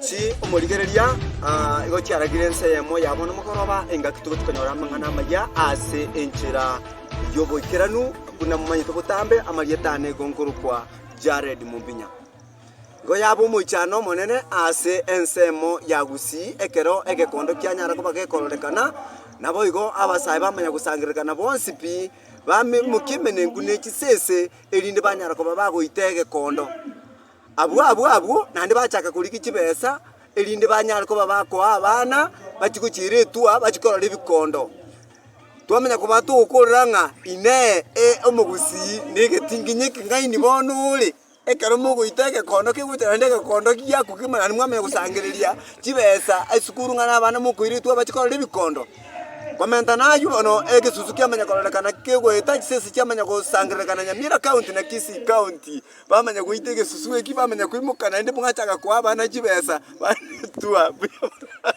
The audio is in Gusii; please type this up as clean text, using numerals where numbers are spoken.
Chi omorigereria igo chiaragire ense eyemo ya bono mogoroba, engaki togochia konyora amang'ana amaya ase enchera y'oboikeranu, buna momanyete botambe amarieta ane igo nkorokwa Jared Mombinya. Igo yaba omoichano omonene ase ensemo ya Gusii ekero egekondo kianyara koba gekororekana, naboigo abasae bamanya gosangererekana bonsi pi, baimokia emenenku ne chisese, erinde banyara koba bagoita egekondo. Abwo abwo abwo naende bachaka korigia chibesa, erinde banyare koba bakoa abana, bachie gochiira etua bachie korora ebikondo. Twamanya koba togokorera ng'a inee omogusii na egetinginyi ekeng'aini bono ore, ekero mogoita egekondo kegocha naende egekondo giakwa kegima naende mwamanya gosangereria chibesa esukuru ng'a na abana mokoira etua bachie korora ebikondo. Komenta nayio bono egesusu kiamanya kororekana kegoeta chisese chiamanya gosangererekana Nyamira county na Kisii county. Bamanya goita egesusu eki, bamanya koimoka naende mwachaka koa abana chibesa, batua buya mono.